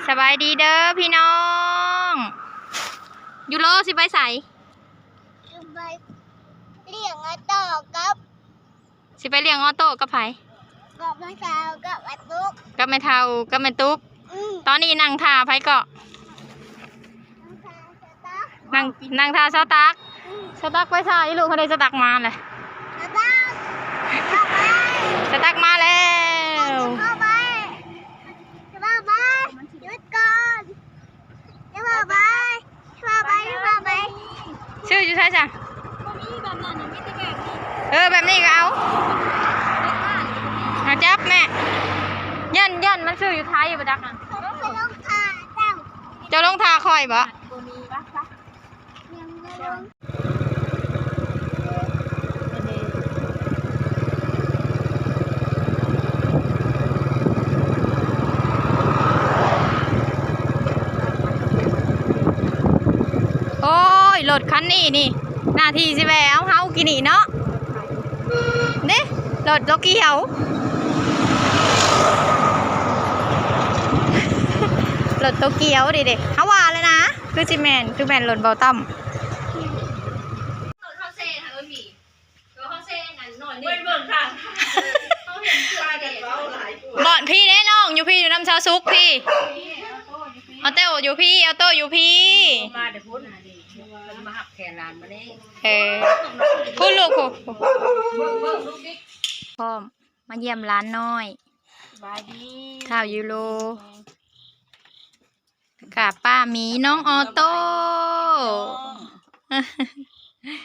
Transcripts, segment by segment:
ສະບາຍດີເດີພີ່ນ້ອງ. ຢູໂຣຊິໄປໃສ? ຊິໄປລ້ຽງອອໂຕ້ກັບ ຊິໄປລ້ຽງອອໂຕ້ກັບໃຜ? ກັບແມ່ເຖົ້າກັບແມ່ຕຸກ. ກັບແມ່ເຖົ້າກັບແມ່ຕຸກ. ອືມ ຕອນນີ້ນັ່ງຖ້າໃຜເກາະ? ນັ່ງ ນັ່ງຖ້າສາວຕັກ. ອືມ ສາວຕັກໄປໃສລູກ? ເຂົາໄດ້ສາວຕັກມາແຫຼະ. ສາວຕັກ ສາວຕັກມາແລ້ວ. ສາວຕັກ ຢຸດກ່ອນ. ຢ່າເວົ້າໄປ ຢ່າເວົ້າໄປ ຢ່າເວົ້າໄປ. ຊື້ຢູ່ໃສຊະ? ບໍ່ມີແບບນັ້ນນະ ມີແຕ່ແບບນີ້. ເອີ ແບບນີ້ກໍເອົາ. ເອົາຈັບແມ່. ຢ້ານ ຢ້ານມັນຊື້ຢູ່ໄທບໍ່ຈັກນະ. ເຈົ້າລົງຖ້າເຈົ້າ ເຈົ້າລົງຖ້າຂ້ອຍບໍ່? ບໍ່ມີວະ. ໂອ້ຍ ລົດຄັນນີ້ນີ້ ໜ້າທີ່ຊິແວ່ເອົາເຮົາກີ້ນີ້ເນາະ. ເດ້ ລົດໂຕກຽວ ລົດໂຕກຽວເດ້ ເຮົາວ່າແລ້ວນະ. ຄືຊິແມ່ນ ຄືແມ່ນລົດເບົາຕ້ອມ. ເຮົາເຊຫັ້ນມີ ເຮົາເຊອັນໜ້ອຍໜຶ່ງ ເບິ່ງທາງ ເຮົາເຫັນຄືວ່າແບບ ເວົ້າຫຼາຍກວ່າ ບ່ອນພີ້ເດ້ນ້ອງ ຢູ່ພີ້ ຢູ່ນຳຊາວສຸກພີ້. ອອໂຕ້ຢູ່ພີ້ ອອໂຕ້ຢູ່ພີ້ ມາແຕ່ພຸ້ນ ເພິ່ນມາຮັບແຂນຫຼານມານີ້. ເອີ ພຸ້ນລູກ ເບິ່ງ ເບິ່ງລູກດິ ພ້ອມມາຢ້ຽມຫຼານນ້ອຍ. ສະບາຍດີ ທ້າວຢູໂຣ. ກະປ້າມີນ້ອງອອໂຕ້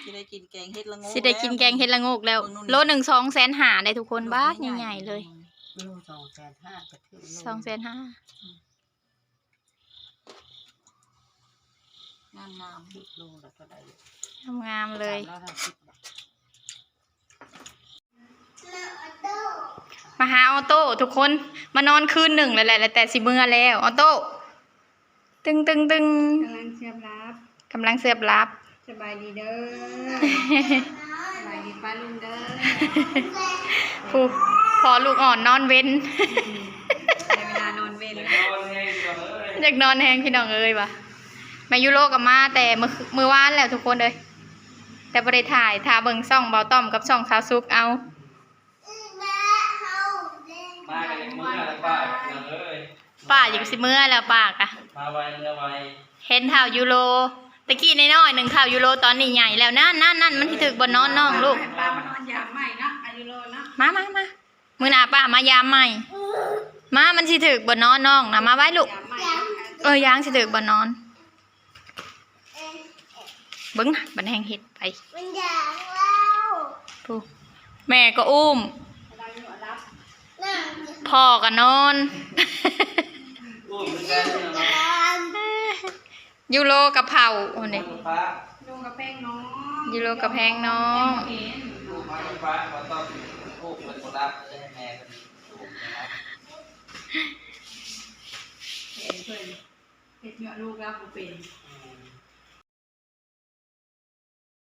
ຊິໄດ້ກິນແກງເຫັດລະໂງກ ຊິໄດ້ກິນແກງເຫັດລະໂງກແລ້ວ. ເບິ່ງໜູ່ນີ້ ໂລໜຶ່ງສອງແສນຫ້າໄດ໋ທຸກຄົນ. ບ້າ ໃຫຍ່ໆເລີຍ. ໂລສອງແສນຫ້າ ກະຖືກໂລ ສອງແສນຫ້າ. ງາມໆ ໂລລະເທົ່າໃດ? ງາມໆເລີຍ. ສາມຮ້ອຍຫ້າສິບ ມາຫາອອໂຕ້ທຸກຄົນ ມານອນຄືນໜຶ່ງແລ້ວແຫຼະ ແລ້ວແຕ່ຊິເມືອແລ້ວ. ອອໂຕ້ ຕຶງໆໆ ກຳລັງເຊື່ອມຫຼັບ ກຳລັງເຊື່ອມຫຼັບ. ສະບາຍດີເດີ ສະບາຍດີປ້າລຸງເດີ. ຜູ້ພໍ່ລູກອ່ອນນອນເວັນ ອືມ ໄດ້ເວລານອນເວັນ ຢາກນອນແຮງພີ່ນ້ອງເອີຍວ່າ. ແມ່ຢູໂຣກໍມາແຕ່ມື້ ມື້ວານແລ້ວທຸກຄົນເອີຍ ແຕ່ບໍ່ໄດ້ຖ່າຍ ຖ້າເບິ່ງຊ່ອງເບົາຕ້ອມກັບຊ່ອງສາວສຸກເອົາ. ມາກັນເມືອແລ້ວປ້າເອີຍ ປ້າຢາກຊິເມືອແລ້ວປ້າກະ ມາໄວເມືອໄວ. ເຫັນທ້າວຢູໂຣ ແຕ່ກີ້ນ້ອຍໆໜຶ່ງ ທ້າວຢູໂຣ ຕອນນີ້ໃຫຍ່ແລ້ວ. ນັ້ນໆໆ ມັນຊິຖືກບ່ອນນອນນ້ອງລູກ ໃຫ້ປ້າມານອນຢາມໃໝ່ເນາະ ອາຍຸໂລເນາະ. ມາໆໆ ມື້ໜ້າປ້າມາຢາມໃໝ່. ມາ ມັນຊິຖືກບ່ອນນອນນ້ອງນະ ມາໄວ້ລູກ. ເອີ ຢາງຊິຖືກບ່ອນນອນ. ເບິ່ງນະ ບັດແຮງເຮັດໄປ ມັນຢາງແລ້ວ. ຜູ້ ແມ່ກໍອຸ້ມ ພໍ່ກໍນອນ. ຢູໂຣກັບເພົາ ໂອ້ນີ້ ລຸງກັບແພງນ້ອງ ຢູໂຣກັບແພງນ້ອງ. ເຮັດເຍາະລູກລາວບໍ່ເປັນ.